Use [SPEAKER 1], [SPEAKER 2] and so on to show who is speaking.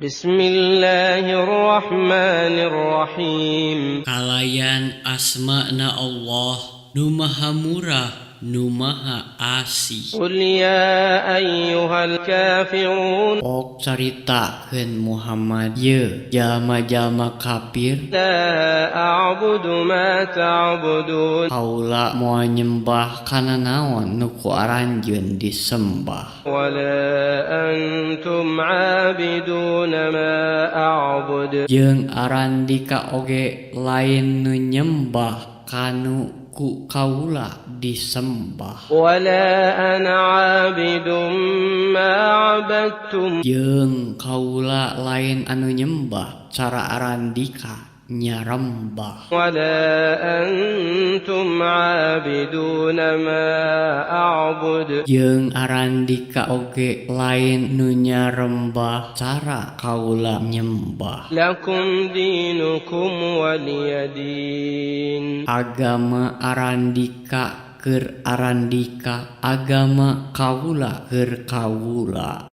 [SPEAKER 1] بسم الله الرحمن الرحيم.
[SPEAKER 2] Kalayan asmana Allah nu Maha Murah, nu Maha Asih.
[SPEAKER 1] قل يا أيها الكافرون.
[SPEAKER 2] Pok caritakeun Muhammad, ye jalma-jalma kafir.
[SPEAKER 1] لا أعبد ما تعبدون.
[SPEAKER 2] Kaula moal nyembah kana naon nu ku aranjeun disembah.
[SPEAKER 1] ولا أنتم عابدون ما أعبد.
[SPEAKER 2] Jeung arandika oge lain nu nyembah kanu ku kaula disembah.
[SPEAKER 1] ولا أنا عابد ما عبدتم.
[SPEAKER 2] Jeung kaula lain anu nyembah cara arandika nyarembah.
[SPEAKER 1] ولا أنتم عابدون ما أعبد.
[SPEAKER 2] Jeung arandika oge lain nu nyarembah cara kaula nyembah.
[SPEAKER 1] لكم دينكم ولي دين.
[SPEAKER 2] Agama arandika keur arandika, agama kaula keur kaula.